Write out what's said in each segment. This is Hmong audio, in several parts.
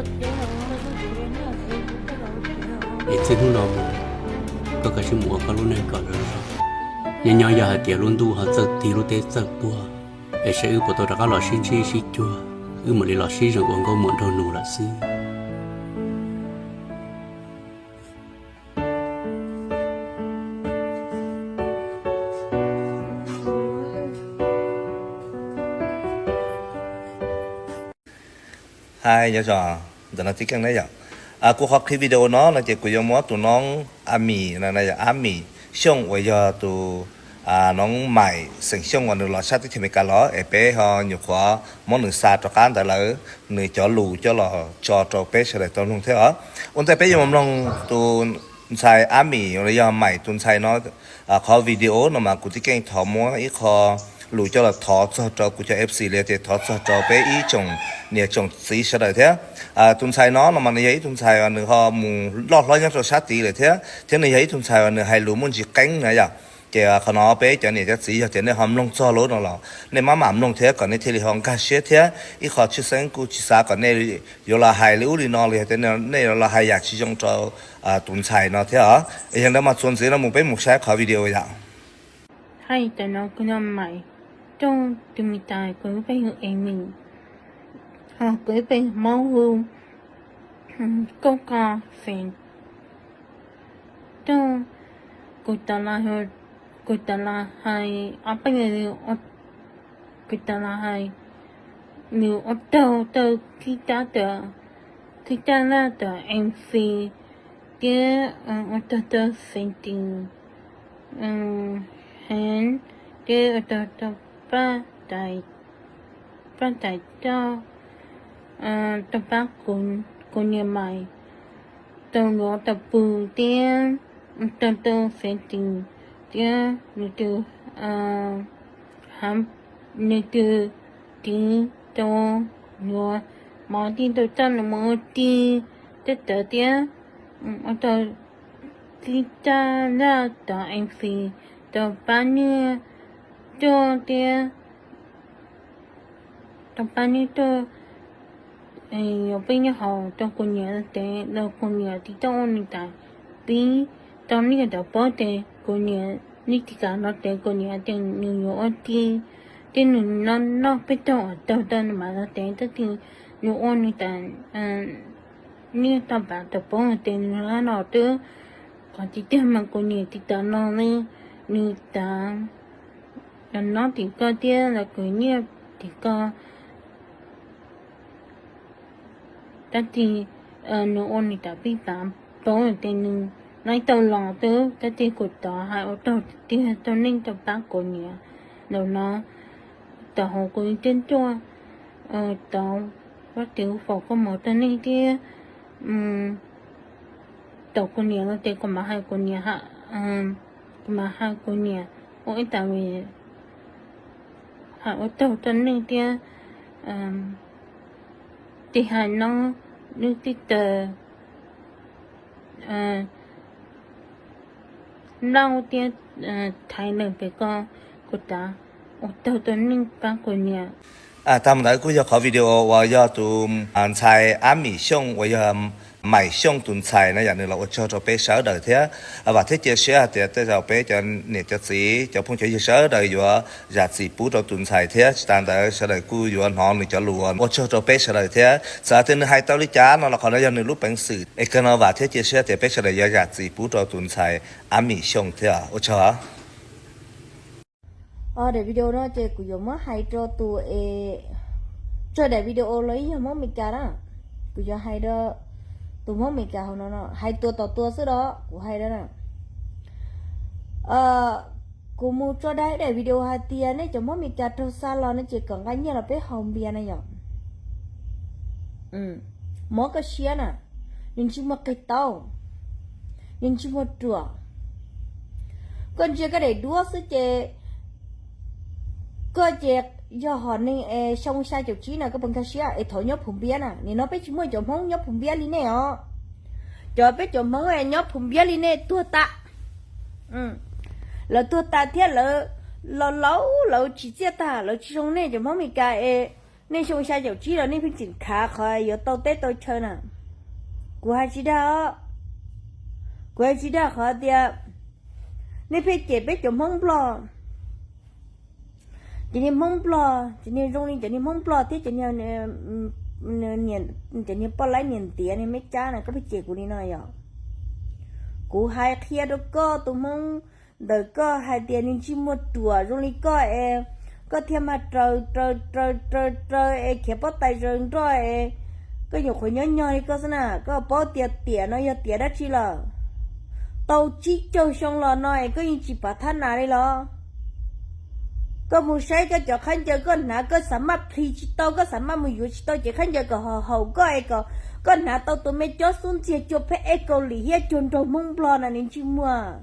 Es txij hnub no mus, koj kav tsij mus ua koj lub neej kom zoo zoo. Nyob nyob yog hais tias lub ntuj ho txawj tig lub teb txawj puag, es saib wb puas tau rov qab los sib ntsib sib cuag, wb mam li los sib zeem ua nkauj muam nraug nus lawm xwb. Hais nyob zoo ntawm no tib keej na yom. Kuv qhov qhib video no no ces kuv yuav muab tus noob A Mis, Ab Mis Xyooj uas yog tus noob Maim xeem Xyooj uas nws los sab teb chaws Amelikas los es peb ho nyuam qhuav muab nws xa rov qab ntawd lawm, nws cov lus coj los tso rau peb sawv daws tau mloog thiab os. Ua ntej peb yuav mus mloog tus ntxhais Ab Mis los yog Maim tus ntxhais no qhov video no mas kuv tib keej thov muab ib qho lus coj los thov txog rau kuv cov F C li ces thov txog rau peb ib tsoom niam tsoom txiv sawv daws thiab. Tus ntxhais no no mas nws yog ib tug ntxhais uas nws ho mus loj hlob nyob rau sab tid lawm thiab, thiab nws yog ib tug ntxhais uas nws hais lus muaj ntsis qeeb na yom. Ces qhov no peb cov niam cov txiv yog tias nej ho mloog txog lub no los nej maj mam mloog thiab kom nej thiaj li ho nkag siab thiab. Ib qho tshwj xeeb kuj tsis xav kom nej yuav los hais li ub li no los yog tias nej yuav los hais yam tsis zoo rau tus ntxhais no thiab os. Yog li ntawd mas txuas ntxiv no mus peb mus saib qhov video yom. Hais tam no kuv yog Maim Xyooj tus me tais, kuv lub npe hu Emi, ho kuv lub npe Hmoob hu Koob Ko Feem Xyooj. Kuv tau los, kuv tau los hais ob peb, kuv tau los hais nws ua taug tau thib tab tom, thib tab laj tom M C thiab ua taug tau Feem Tim Heev thiab ua taug tau Paj Tais, Paj Tais Coj, tau pab kuv niam Maim tau luav tau pw thiab ua taug tau Feem Tim thiab nws tus, nws tus tij tau luav mov tij tau coj nws mus ua tij tej tawd thiab ua tau thib tab laj tom M C tau pab nyiaj tuaj thiab tau pab nyiaj tuaj, yuav peb nyiaj haus rau kuv niam los tes los kuv niam tiv tauj ua nws tas pib tau nyiaj tau pab tes kuv niam nyiaj tiv kam no tes kuv niam tias nws yuav ua tij thiab nws noj noj peb tug uas taug tau nws mam los tes tab sis nws ua nws tas nyiaj tau pab tau pab tes nws hab no twb qhov tsis tiag mas kuv niam tiv tauj no li nws tas los noj tim ko thiab los kuv nyiaj tim ko. Tab sis nws ua nws tas pib pav paub tias nws laib tau los twb tab sis kuv tod hais ua taug tiag tau neej tau pab kuv niam ntawm no. Tau hauv kuv tej ntuj, tau Vajtswv foom koob hmoov rau neej thiab tau kuv niam los tes kuv mam hais kuv niam, kuv mam hais kuv niam ua ib tas li hais ua taug rau neej thiab. Tes hais no nws tij taws Nplauj thiab Thaiv lawm pem ko, kuv tas ua taug tau neej pab kuv niam. Tag mus ntawd kuj yog qhov video uas yog tus ntxhais Ab Mim Xyooj uas yog Maim Xyooj tus ntxhais no yom, nws los ua tsaug rau peb sawv daws thiab. Vam thiab cia siab hais tias tej zaum peb cov niam cov txiv cov phooj cov ywg sawv daws yuav zam txim pub rau tus ntxhais thiab tsis tas ntawd sawv daws kuj yuav hnov nws cov lus ua tsaug rau peb sawv daws thiab. Txawm tias nws hais tau li cas no los qhov no yog nws lub peev xwm es kawg no vam thiab cia siab tias peb sawv daws yuav zam txim pub rau tus ntxhais Ab Mim Xyooj thiab. Ua tsaug. Daim video no ces kuv yuav muab hais rau tus es tso daim video los ib yog Hmoob Meskas na. Kuv yuav hais rau tus Hmoob Meskas hauv no no, hais tuas tom tuas xwb los kuv hais rau na. Kuv mus tso daim video hais tias nej cov Hmoob Meskas raug xa los no ces kom nqa nyiaj los peb haus npias na yom. Mob koj siab na, nws ntsej muag qig tau, nws ntsej muag ruam. Koj ntsia koj daim duab xwb ces koj ces yog hom neeg es xyoo xya caum tsib na koj puas nkag siab es thaum nyob Phum Npiab na, nim no peb tsis muaj cov Hmoob nyob Phum Npiab li nej os. Cov peb cov Hmoob nyob Phum Npiab li nej tuag tas. Lawv tuag tas thiab lawv los laus lawv tsis txiaj tag, lawv tsis zoo nej cov Hmoob Meskas es Nej xyoo xya caum tsib los nej pheej tseem khav qhov yuav tau teb tau chaw na. Kuv hais tsis dag os, kuv hais tsis dag qhov tias nej pheej cem peb cov Hmoob Nplog. Cov niag Hmoob Nplog, cov niag zoo li cov niag Hmoob Nplog thiab cov niag poj laib niam ntiav niag Meb Cab na, koj pheej cem kuv li no yog. Kuv hais qhia rau koj tus Hmoob ntawm koj hais tias niag ntsej muag ruam zoo li koj es koj thiaj mag raws raws raws raws raws es khiav pob tais zaws nroj es koj nyuam qhuav nyob nyog li koj xwb na. Koj paub tias tiam no yog tiam dab tsi lawm? Tau tsib caug xyoo los no es koj yeej tsis pav thab nas li los? Koj mus saib koj cov khaub ncaws koj hnav koj xav maj plhis tsis tau, koj xav maj mus yuav tsis tau ces khaub ncaws kom haum haum koj es kom koj hnav tau tus me cob xub ntxiag cuag pheb ej Kaus Lim thiab cuag nraug Hmoob Nplog na niag ntsej muag.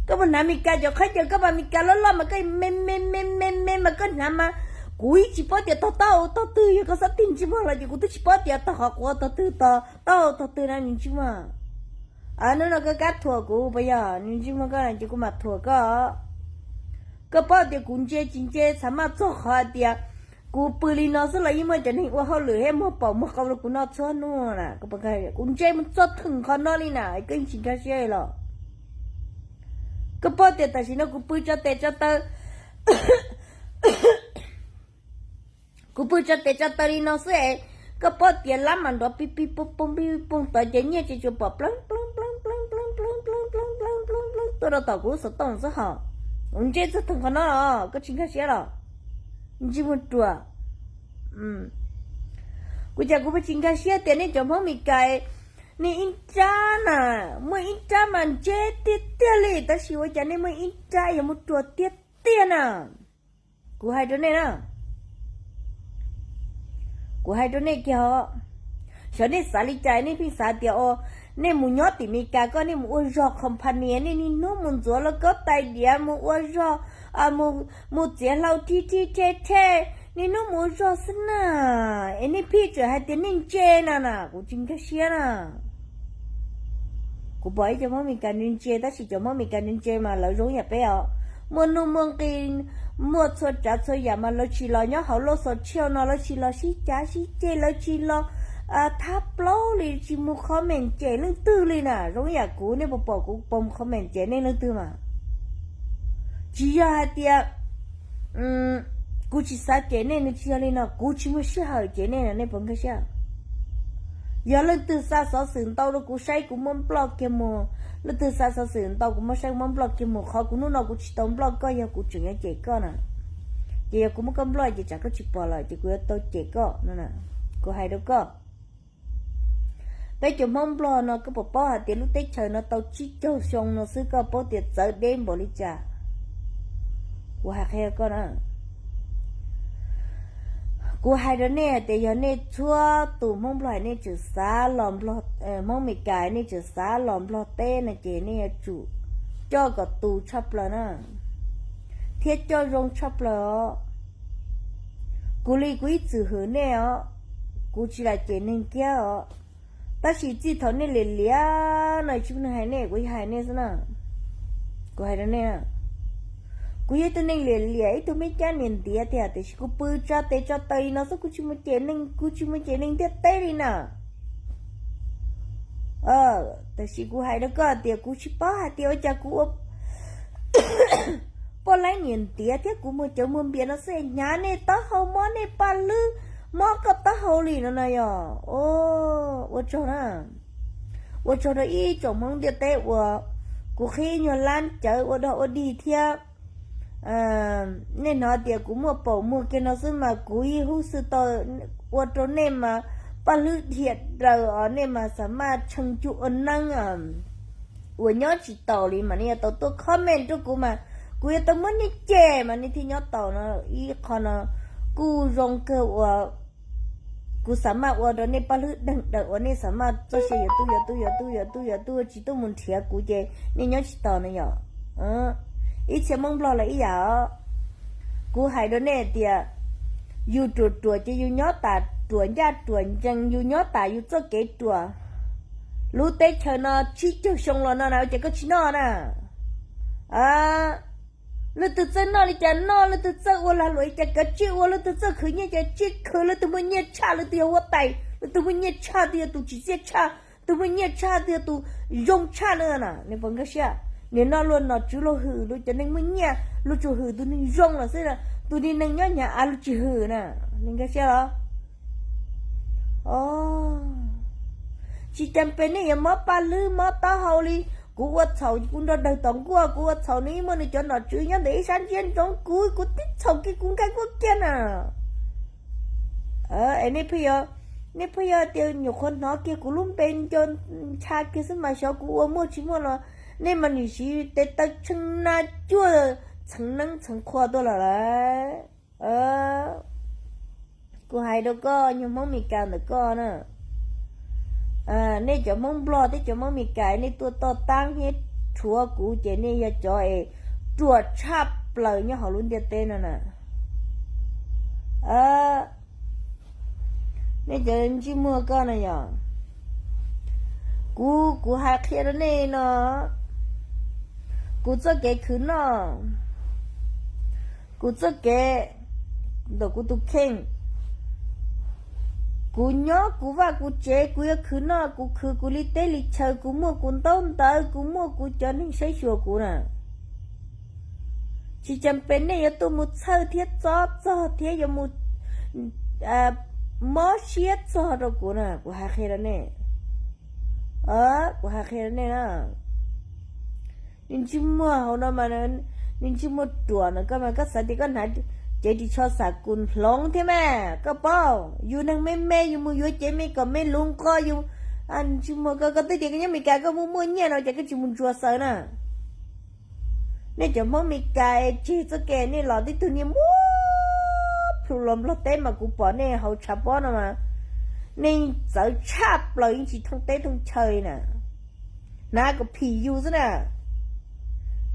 Koj mus hnav Mes Kas cov khaub ncaws koj mas Mes Kas loj loj mas koj me me me me me mas koj hnav mas kuv yeej tsis paub tias tog taub hau tog twg, yog koj xav tig ntsej muag los ces kuv twb tsis paub tias tog qhov quav tog twg, tog taub hau tog twg na niag ntsej muag. Hnub no koj kab thuam kuv puas yog? Niag ntsej muag koj ces kuv mam thuam koj. Koj paub tias kuv ntse tsis ntse xav maj txog qhov hais tias kuv pw li no xwb los yeej muaj cov neeg ua hauj lwm thiab muag paum muag qau rau kuv noj txhua hnub na. Kuv ntse mus txog theem qhov no li na koj yeej tsis nkag siab los? Koj paub tias tam sim no kuv pw tso tes tso taw, kuv pw tso tes tso taw li no xwb es koj paub tias lab mas nrov pig pig poog poog pig pig poog tod ces nyiaj tsis tsuas pom pleeb pleeb pleeb pleeb pleeb pleeb pleeb pleeb pleeb pleeb pleeb tuaj rau tom kuv lub xov tooj xwb hos. Kuv ntse txog theem qhov no los koj tsis nkag siab los? Ntsej muag ruam. Kuv cas kuv pheej tsis nkag siab tias nej cov Hmoob Mes Kas, nej ib nrab na, muaj ib nrab mas ntse tiag tiag li tab sis ua cas nej muaj ib nrab yog muag ruam tiag tiag na. Kuv hais rau nej na, kuv hais rau nej kiag os, xyov nej xav li cas nej pheej xav tias nej mus nyob tim Mes Kas koj nej mus ua zog company nej niaj hnub mus ntxuav lauj kaub tais diav mus ua zog, mus txiav hlau rhij rhij rhe rhe, niaj hnub mus ua zog xwb na, es nej pheej tseem hais tias nej ntse na na kuv tsis nkag siab na. Kuv pom ib cov Hmoob Mes Kas ntse ntse tab sis cov Hmoob Mes Kas ntse ntse mas lawv zoo yam peb os, muaj nuj muaj nqi, muaj txhua tsav txhua yam mas lawv tsis los nyob hauv lub xov tshiab no, lawv tsis los sib cav sib ceg, lawv tsis los thab plaub li, tsis mus comment cem leej twg li na. Zoo yam kuv nej puas pom kuv pom comment cem nej leej twg mas? Tsis yog hais tias kuv tsis xav cem nej, nws tsis yog li no, kuv tsis muaj sij hawm cem nej no nej puas nkag siab? Yog leej twg xa xov xwm ntau rau kuv saib kuv muab nploj kiag mus, leej twg xa xov xwm ntau kuv muab saib kuv muab nploj kiag mus, qhov kuv hnub no kuv tsis tau nploj koj yog kuv tseem yuav cem koj na. Ces yog kuv muab koj nploj ces tsam koj tsis pom lawm ces kuv yuav tau cem koj no. Kuv hais rau koj, peb cov Hmoob Nplog no koj puas paub hais tias lub teb chaws no tau tsib caug xyoo no xwb koj paub tias txawv deb npaum li cas? Kuv hais qhia koj na, kuv hais rau nej hais tias yog nej txhua tus Hmoob Nplog nej tseem xav los, Hmoob Mes Kas nej tseem xav los Nplog teb no ces nej yuav tsum coj kom tus tshaj plaws na, thiab coj zoo tshaj plaws os. Kuv li kuv ib txwm hwm nej os, kuv tsis lam cem neeg kiag os, tab sis txij thaum nej liam liam no tsis muaj neeg hais nej, kuv yog hais nej xwb na. Kuv hais rau nej, kuv yog ib tug neeg liam liam ib tug me cab niam ntiav tiag tiam sis kuv pw tso tes tso taw li no xwb kuv tsis mus cem neeg, kuv tsis mus cem neeg ntiaj teb li na. Tiam sis kuv hais rau koj tias kuv tsis paub hais tias ua cas kuv ua poj laib niam ntiav thiab kuv muag cawv muag npias no xwb hnyav nej taub hau mob nej paj hlwb, mob koj taub hau li no na yog. Ua tsaug na, ua tsaug rau ib tsoom Hmoob ntiaj teb uas kuv qhib nyuag lab cawv ua dog ua dig thiab. Nej hnov tias kuv muaj paum muag kiag no xwb mas kuv ib hub xwb tau ua rau nej mas paj hlwb dhia daws os, nej mas xam maj tshee cug ua neeb uas nyob tsis taus li mas nej yuav tau tuaj comment rau kuv mas kuv yuav tau muab nej cem mas nej thiaj nyob taus no. Ib qho no kuj zoo kawg uas kuv xam maj ua rau nej paj hlwb deeg daws uas nej xam maj txoj sia yuav tuaj yuav tuaj yuav tuaj yuav tuaj yuav tuaj tsis tuaj mus nrhiav kuv ces nej nyob tsis taus no yom. Ib txhia Hmoob Nplog los ib yam os. Kuv hais rau nej tias yus ruam ruam ces yus nyob tas ruam ncaj ruam ncees, yus nyob tas yus txoj kev ruam. Lub teb chaws no tsib caug xyoo los no na ua cas koj tsis noj na? Leej twg txawj noj li cas noj, leej twg txawj ua lag luam li cas kav tsij ua, leej twg txawj khwv nyiaj cas tsij khwv, leej twg muaj nyiaj tshaj leej twg yog huab tais, leej twg muaj nyiaj tshaj twg yog tus tsim txiaj tshaj, twg muaj nyiaj tshaj twg yog tus zoo tshaj na. Nws puas nkag siab? Nim no luag nom tswv luag hwm luag cov neeg muaj nyiaj, luag tsuas hwm tus neeg zoo los xwb, tus neeg nyob hnyav av luag tsis hwm na. Nws nkag siab los? Tsis cas pes nej yuav mob paj lwb mob taub hau li. Kuv ua txhaum kuv nrog dawg tom nkuaj, kuv ua txhaum nws ib muaj nws cov nom tswv nyob ntawm ib sab ntsia ntsoov kuv, kuv tib txhaum kiag kuv nkag nkuaj kiag na. Es nej pheej yog, nej pheej yog tias nyuam qhuav hnov kiag kuv lub npe nco ntsha kiag xwb mas xyov kuv ua muaj tsis muaj los nej mas nim siv tes taw tshee na cuaj txheev neeb txheev qhua tuaj lawm lauj. Kuv hais rau koj nyuag Hmoob Meskas ntawm koj na, nej cov Hmoob Nplog thiab cov Hmoob Meskas nej tuaj toj tab thiab rhuav kuv ces nej yog cov es ruam tshaj plaws nyob hauv lub ntiaj teb no na. Nej cov ntsej muag koj na yog, kuv, kuv hais qhia rau nej no, kuv txoj kev khwv noj, kuv txoj kev ntawm kuv tus kheej, kuv nyob kuv vaj kuv tsev, kuv yuav khwv noj kuv khwv kuv li teb li chaw, kuv muaj kuv ntaub ntawv, kuv muaj kuv cov neeg saib xyuas kuv na. Tsis cas pes nej yuav tuaj mus txhawj thiab txob txog thiab yuav mus mob siab txog rau kuv na, kuv hais qhia rau nej. Kuv hais qhia rau nej na, nws ntsej muag hauv no mas, nws ntsej muag ruam no koj mas koj xav tias koj hnav cev ris tsho xam kum hloov thiab mas koj paub, yus neeg me me yus mus yuav cev me kom me luv nqo yus, ntsej muag koj, koj twb tias koj nyob Meskas koj muaj muaj nyiaj no ces koj tsis mus ntsuas xaws na. Nej cov Hmoob Meskas es tseg txoj kev nej los tib tug niag muab plhu los Nplog teb mas kuv pom nej hauv tshav pob no mas, nej txawv tshaj plaws yeej tsis thooj teb thooj chaw li na. Hnav kom phim yus xwb na.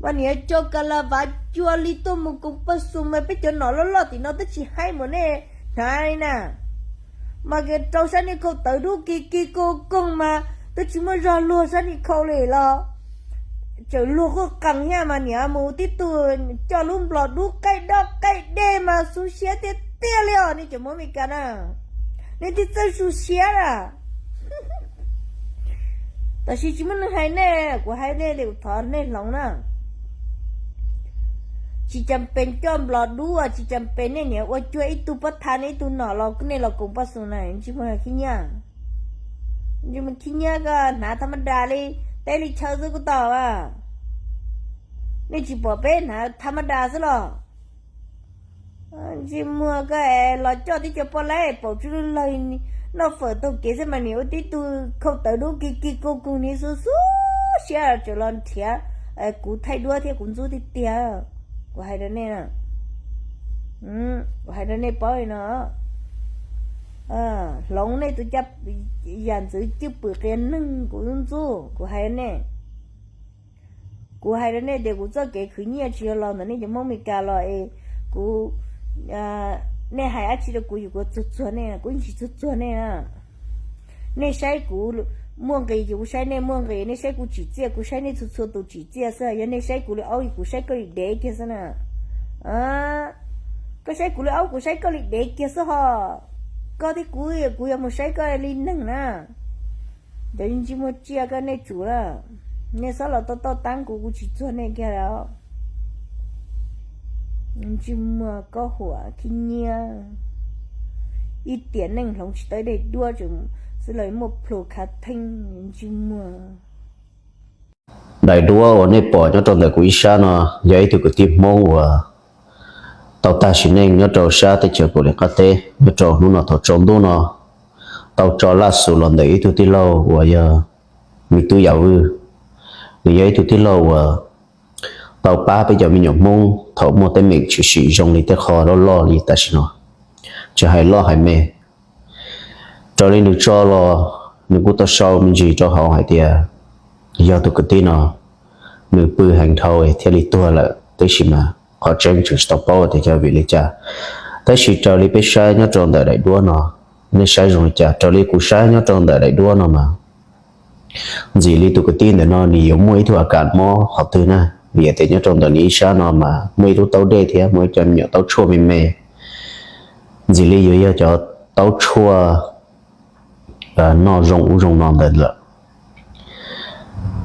Mas niam coj ka la vav cua li tuaj mus koom paj xu mas peb cov nom loj loj tim no twb tsis haib mus nej hnav li na. Mas rau sab niag khau tawv dub kis kis koog koog mas twb tsis muaj zog luag sab niag khau li los, tseem luag quaj qees thiab mas niam mus tib tug coj lub nplog dub qaij dob qaij dej mas xu siab tiag tiag li os nej cov Hmoob Meskas na. Nej twb txawj xu siab na. Tab sis tsis muaj neeg hais nej, kuv hais nej li kuv thov nej hloov na. Tsis cas pes coj nplog dub, tsis cas pes nej niam ua cuag ib tug pob tha nej ib tug nom los nej los koom paj xu na, ntsej muag khib nyiab. Ntsej muag khib nyiab koj hnav tha ma das li, teb li chaw xwb kuj tau. Nej tsis pom peb hnav tha ma das xwb los? Ntsej muag koj los coj tib co poj laib paum tsw lawg noj fawm taug kev xwb mas niam ua tib tug khau tawv dub kis kis koog koog ni xu xu siab tseem los nrhiav kuv thaij duab thiab kuv ntxub tiag tiag. Kuv hais rau nej, kuv hais rau nej paub li no, hloov nej tus caj yam ntxwv cwj pwm qias neeg kuv ntxub. Kuv hais rau nej, kuv hais rau nej tias kuv txoj kev khwv nyiaj tsis yog los ntawm nej cov Hmoob Meskas los es kuv, nej hais dab tsi rau kuv yus kuv txuag txuag nej, kuv yeej tsis txuag txuag nej na. Nej saib kuv muaj nqis ces kuv saib nej muaj nqis, nej saib kuv tsim txiaj kuv saib nej txhua txhua tus tsim txiaj xwb. Yog nej saib kuv li aub kuv saib koj li dev kiag xwb na. Koj saib kuv li aub kuv saib koj li dev kiag xwb ho. Koj thiab kuv, kuv yuav mus saib koj li neeg na. Cov ntsej muag tsiaj koj nej tsum na, nej txhob los tau toj tab kuv, kuv tsis txuag nej kiag li. Ntsej muag kaub huam khib nyiab, ib tiam neej hloov tsis tau ib daim duab tseem xwb los muaj plhu khav theeb ntsej muag. Daim duab uas nej pom nyob rau ntawm kuv ib sab no yog ib tug kwv tij Hmoob uas tau tag sim neej nyob rau sab teb chaws Kaus Lim qab teb nyob rau hnub no thaum tsaus ntuj no, tau tso laj xus los ntawm ib tug tij laug uas yog me tub Yam Vwj. Nws yog ib tug tij laug uas tau pab peb cov me nyuam Hmoob thaum muaj teeb meem tshwm sim zoo li tej qho loj loj li tam sim no, tsis hais loj hais me. Raws li nws tso los nws kuj tau sau me ntsis rau hauv hais tias yog tus kwv tij no nws pw heev dhau thiaj li tuag lawm, tab sis mas qhov tseeb tseem tsis tau paub tias yog vim li cas. Tab sis raws li peb saib nyob rau ntawm daim duab no, nej saib zoo li cas? Raws li kuv saib nyob rau ntawm daim duab no mas ntxim li tus kwv tij ntawm no nws yuav muaj ib tug a kas mob qhov twg na. Vim tias nyob rau ntawm nws ib sab no mas muaj ib lub taub dej thiab muaj ib co me nyuam taub tshuaj me me, ntxim li yuav yog cov taub tshuaj noj zoo ub zoo no ntawd lawm.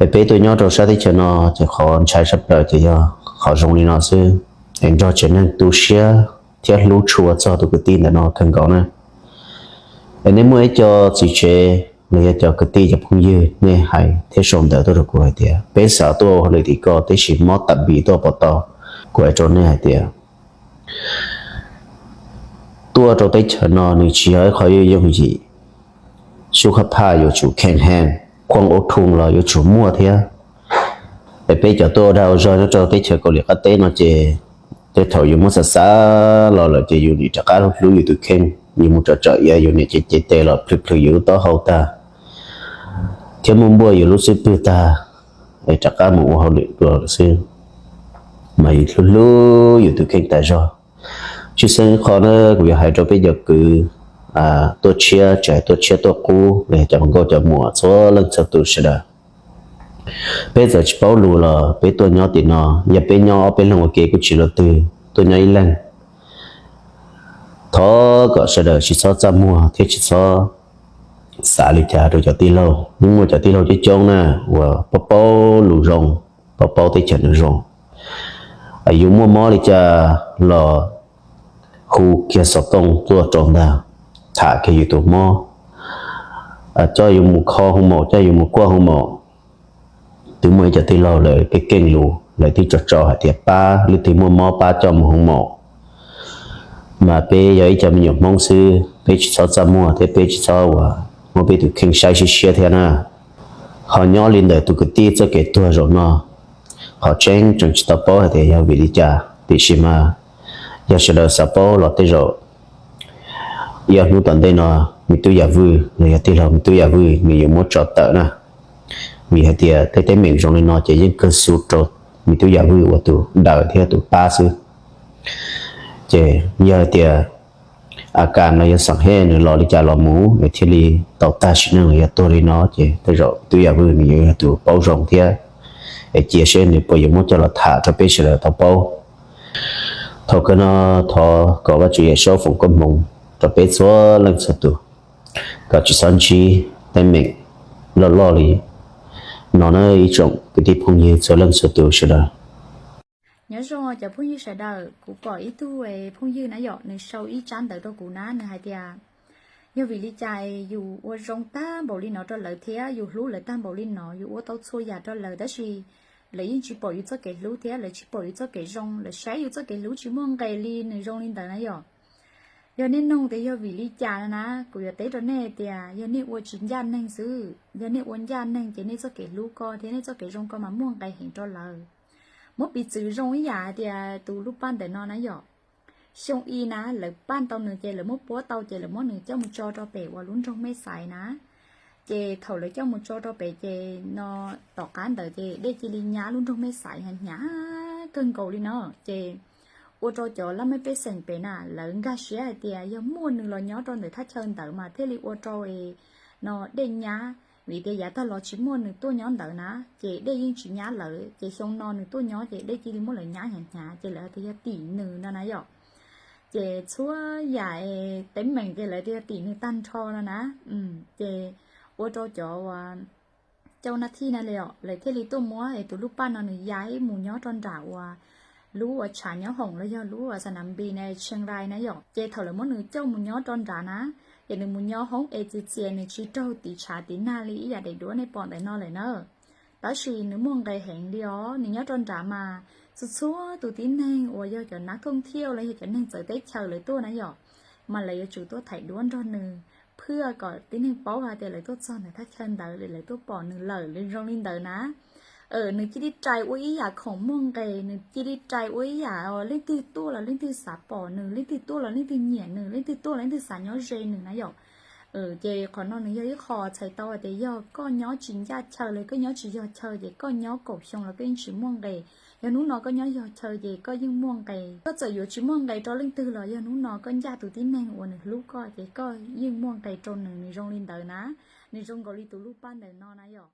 Es peb tuaj nyob rau sab teb chaws no ces qhov ntshai tshaj plaws ces yog qhov zoo li no xwb, es nrog tsev neeg tu siab thiab hlub tshua txog tus kwv tij ntawm no kawg nkaus na. Es nej muaj ib co txiv tsev los yog cov kwv tij cov phooj ywg nej hais thiab sau ntawv tuaj rau kuv hais tias peb xav tuaj ua hauj lwm tim koj tab sis mob tam npis tuaj puas tau. Kuv hais rau nej hais tias tuaj rau teb chaws no nws tsis yog ib qho yooj yooj yim. Sub qab phaj yuav tsum kheej heev, khoom ua rhoo los yuav tsum muaj thiab. Es peb cov tuaj ua dag ua zog nyob rau teb chaws Kaus Lim qab teb no ces tej thaum yus muab xav xav los lawm ces yus nim rov qab hlub yus tus kheej, yus mus tsom tsom iav yus nim cev cev tes los plhws plhws yus lub taub hau tag thiab muaj npuaj yus lub xub pwg tag, es rov qab mus ua hauj lwm dua lawm xwb. Mas yus hlub hlub yus tus kheej tas zog. Tshwj xeeb ib qho na kuv yuav hais rau peb cov kwv tuaj tshiab, tsis hais tuaj tshiab tuaj qub los yog cov hluas nkauj cov muam txhua leej txhua tus sawv daws. Peb txawm tsis paub lus los peb tuaj nyob tim no, yog peb nyob ob peb leeg ua ke kuj tsis luaj twg, tuaj nyob ib leeg. Thov kom sawv daws tsis txhob txaj muag thiab tsis txhob xav li cas rau cov tij laug. Yeej muaj cov tij laug coob coob na uas paub paub lus zoo, paub paub teb chaws no zoo. Yus muaj mob li cas los hu kiag xov tooj tuaj rau ntag, tham kiag yus tus mob, coj yus mus kho hoo maum, coj yus mus kuaj hoo maum. Twb muaj ib co tij laug lawv keej keej lus lawv twb tso tso hais tias pab leej twg muaj mob pab coj mus hoo maum. Mas peb yog ib co me nyuam Hmoob xwb, peb tsis txhob txaj muag thiab peb tsis txhob uas muab peb tus kheej saib siab siab thiab na. Ho nyob li ntawm tus kwv tij txoj kev tuag zaum no, qhov tseeb tseem tsis tau paub hais tias yog vim li cas, tiam sis mas yog sawv daws xav paub los tej zaum ib ob hnub tom ntej no me tub Yam Vwj los yog tij laug me tub Yam Vwj nws yuav muab tso tawm na. Vim hais tias tej teeb meem zoo li no ces yeej kawg xu rau me tub Yam Vwj ua tus daws thiab tus pab xwb. Ces yog hais tias a kas los yog xam hej nws los li cas los mus nws thiaj li tau tag sim neej los yog tuag li no ces tej zaum tub Yam Vwj nws yuav yog tus paub zoo thiab, es cia seb nws puas yuav muab coj los tham rau peb sawv daws tau paub. Thaum kawg no thov kom Vajtswv Yawm Saub foom koob hmoov rau peb txhua leej txhua tus, kom tsis txhob ntsib teeb meem loj loj li no na ib tsoom kwv tij phooj ywg txhua leej txhua tus sawv daws. Nyob zoo cov phooj ywg sawv daws, kuv pom ib tug phooj ywg na yom, nws sau ib tsab ntawv rau kuv na, nws hais tias yog vim li cas yus ua zoo tag npaum li no rau lawv thiab yus hlub lawv tag npaum li no, yus ua tau txhua yam rau lawv tab sis lawv yeej tsis pom yus txoj kev hlub thiab lawv tsis pom yus txoj kev zoo, lawv saib yus txoj kev hlub tsis muaj nqis li nws zoo li ntawd na yom. Yog nej nug tias yog vim li cas no na, kuv yuav teb rau nej tias yog nej ua tsis ncaj neeg xwb, yog nej ua ncaj neeg ces nej txoj kev hlub ko thiab nej txoj kev zoo ko mas muaj nqis heev rau lawv. Muab piv txwv zoo ib yam hais tias tus lub paj ntawm no na yom, xyoo i na lawv paj tau nws ces lawv muab puab tau ces lawv muab nws coj mus tso rau pem uas lub nroog Mej Xaiv na. Ces thaum lawv coj mus tso rau pem ces no tom qab ntawd ces dej cia li nyab lub nroog Mej Xaiv hnyav hnyav kawg nkaus li no. Ces ua rau cov laj mej pej xeem pem na lawv nkag siab hais tias yog muaj nws los nyob rau ntawm thaj chaw ntawd mas thiaj li ua rau no dej nyab, vim tias yav tag los tsis muaj nws tuaj nyob ntawd na, ces dej yeej tsis nyab lawv, ces xyoo no nws tuaj nyob ces dej cia li muab lawv nyab hnyav hnyav, ces lawv hais tias yog tim nws no na yom. Ces txhua yam teeb meem ces lawv tias yog tim nws tag nrho no na. Ces ua rau cov cau na thij na li os, lawv thiaj li tuaj muab tus lub paj no nws ya ib mus nyob rau nram uas lub uas tshav nyob hoom los yog lub uas xa nam npis na, Tsheej Rai na yom. Ces thaum lawv muab nws coj mus nyob rau nrad na, ces nws mus nyob hoob es txias txias, nws tsis raug tiv tshav tiv nag li ib yam daim duab nej pom ntawm no lawm na. Tab sis nws muaj nqis heev li os, nws nyob rau nrad mas txhua txhua tus tib neeg uas yog cov nab thooj thiaj los yog cov neeg txawv teb chaws lawv tuaj na yom, mas lawv yuav tsum tuaj thaij duab nrog nws, phwj kom tib neeg paub hais tias lawv tuaj txog ntawm thaj chaw ntawd, lawv tuaj pom nws lawm li zoo li ntawd na. Nws cia li rais ua ib yam khoom muaj nqis, nws cia li rais ua ib yam leej twg tuaj los leej twg xav pom nws, leej twg tuaj los leej twg nyiam nws, leej twg tuaj los leej twg xav nyob ze nws na yom. Ces qhov no nws yog ib qho txhais tau hais tias yog koj nyob tsis ncaj chaw los koj nyob tsis yog chaw ces koj nyob kaum xyoo los koj yeej tsis muaj nqis. Yog hnub no koj nyob yog chaw ces koj yeej muaj nqis. Koj txawm yuav tsis muaj nqis rau leej twg los yog hnub no koj ncaj tus tib neeg uas nws hlub koj ces koj yeej muaj nqis rau nws, nws zoo li ntawd na. Nws zoo nkaus li tus lub paj ntawm no na yom.